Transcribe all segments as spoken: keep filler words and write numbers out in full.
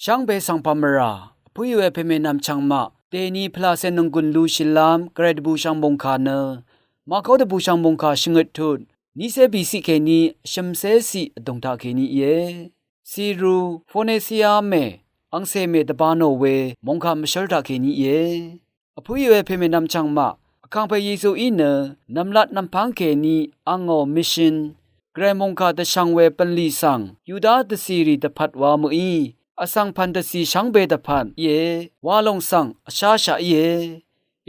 Shvngbe svng pà mvrà vpǿì we pèmènvm chv̀ngmaq dèni pvlàcè nònggùn lushìlv́m gvray dvbùshv̀ng mòngkà nø màkó dvbùshv̀ng mòngkà shvngøt tut nícé bìciq kèní shø̀mcé ciq vdùng taqkèní íe. Siru, Fonesiá mè, angcè mè dvbā nò we mòngkà mvshǿl taqkèní íe. Vpǿì we pèmènvm chv̀ngmaq Vkàngpè Yesuí nø nv̀mlat nv̀mpv́ng kèní angò mission, gvray mòngkà dvshvng we bv̀nlì svng Yuda dvcìrì dvpvt wa mø̀í vsvng pv̀n dvcì shvngbe dvpvt íe wa lòng svng vsháshaq íe.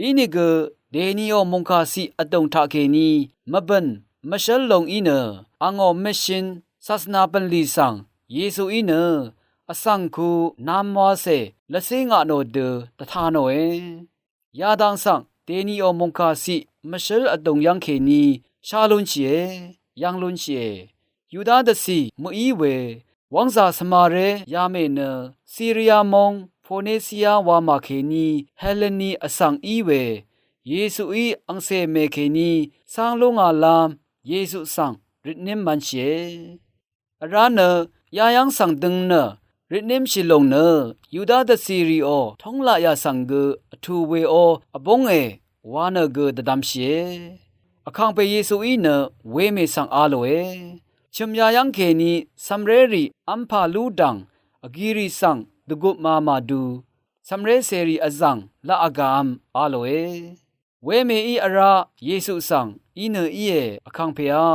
Inìgø dèniò mòngkà ciq vdùng taqkèní mvbø̀n mvshǿl lòng í nø angò mission sasvna bv̀nlì svng Yesuí nø vsvng ku nv̄m wacè lvcíngaq nò dø dvta nòe. Yadang svng dèniò mòngkà ciq mvshǿl vdùng yv́ngkèní shá lúnshìe, yv́ng lúnshìe. Yuda dvcì mø̀í we wv́ngzà svmaré yamè nø Siria móng Fonesiá wa màkèní Heleni vsvng í we Yesuí angcè mèkèní cáng lúngālv́m Yesu svng røtním mv̄nshìe. Vrá nø yayv́ng svng døng nø røtnímshì lòng nø Yuda dvcìrìò tóng laqyà svng gø vtù weó vbúnge wa nø gø dvdvmshìe. Vkàngpè Yesuí nø wemè svng a lòe. Chø̀m yayv́ng kèní cv̀mrérì v́mpà lú dv̀ng vgirì svng dvgupma màdu cv̀mré cèrì vzv̀ng laq vgàvm a lòe. Wemèí vrá Yesu svng í nø íe, Vkàngpèá,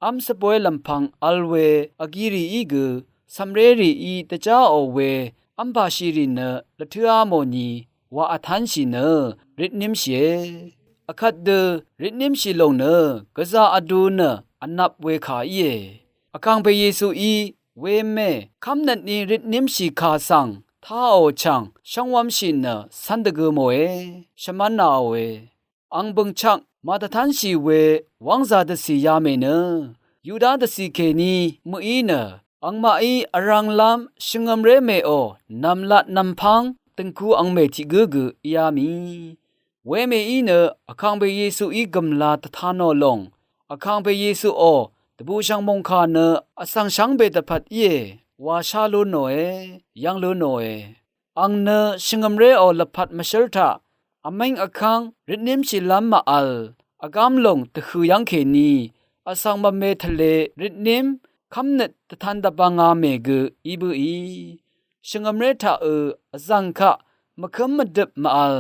v́m svbóy lv̀mpv̄ng vl we vgirìí gø cv̀mrérìí dvjáò we v́mpà shìrì nø lvtǿá mòni wa vtánshì nø røtnímshìe. Vkvt dø røtnímshì lòng nø gvzà vdu nø vnvp we kà íe. Vkàngpè Yesuí wemè kv́mnøtní røtnímshì kà svng taò chv̀ng shvngwv̄mshì nø cv́n dvgø mòe, shvmv́nnaòe. Ang bø̀ngchvk màdvtánshì we wv́ngzà dvcì yamè nø Yuda dvcì kèní mø̀í nø angmaqí vrv̄nglv́m shvngø̀mré mèò nv̀mlat nv̀mpv́ng dø̀ngku angmè tiq gǿ gø íá mì. Wemèí nø Vkàngpè Yesuí gø̀mla dvta nò lòng, Vkàngpè Yesuò dvbùshv̀ng mòngkà nø vsvng shvngbe dvpvt íe wa shá lún nòe, yv́ng lún nòe. Ang nø shvngø̀mréò lvpat mvshǿl taq vmíng vkv́ng røtnímshìlv́m màvl vgám lòng dvhø̀ yv́ngkèní vsvng mvme tvlē røtním kv́mnøt dvtan dvbvnga mè gø í bǿì. Shvngø̀mré taqø vzv̀ng kaq mvkǿm mvdøp màvl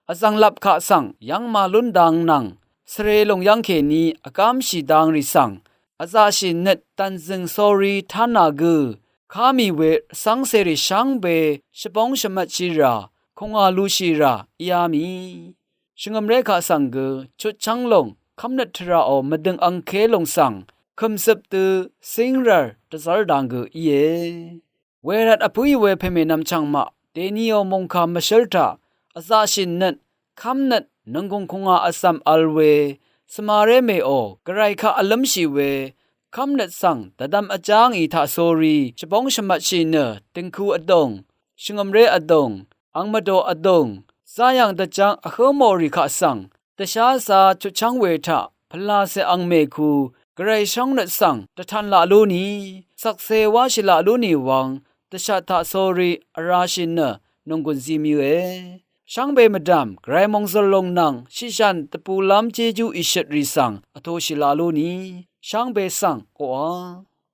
vzv̀ng lap kaq svng yv́ng màlún dang nvng svre lòng yv́ngkèní vgámshì dangrì svng vzaqshì nøt dv̀nzø̀ng sórí tánà gø ká mì we rvcv́ngcèrì shvngbe shvbóng shvmvtshìrà kùngà lushìrà íá mì. Shvngø̀mré kaq svng gø chutchv́ng lòng kv́mnøt tvràò mvdøng angké lòng svng kø̀mzøp dø cíngrv̀r dvzv́r dang gø íe. Wervt vpǿì we pèmènvm chv̀ngmaq dèniò mòngkà mvshǿl taq vzaqshì nøt kv́mnøt nònggùng kùngà vzv̀m vl we svmaré mèò gvray kaq vlǿmshì we kv́mnøt svng dvdvm vjá ngì taqsórí shvbóng shvmvtshì nø dø̀ngku vdùng, shvngø̀mré vdùng, ang mvdò vdùng, záyv̀ng dvjv́ng vhǿ mòrì kaq svng dvsházā chutchv́ng we taq pvlacè angmèku gvray shóngnøt svng dvtan laq lú ni, shvkse wáshì laq lú nì wvng dvshat taqsórí vrashì nø nònggùn zi mìe. Shvngbe mvdv̀m gvray mòngzø̀l lòng nvng shiqshàn dvpulv́m jejú ìshøtrì svng vtōshì laq lú ni, shvngbe svng oqà.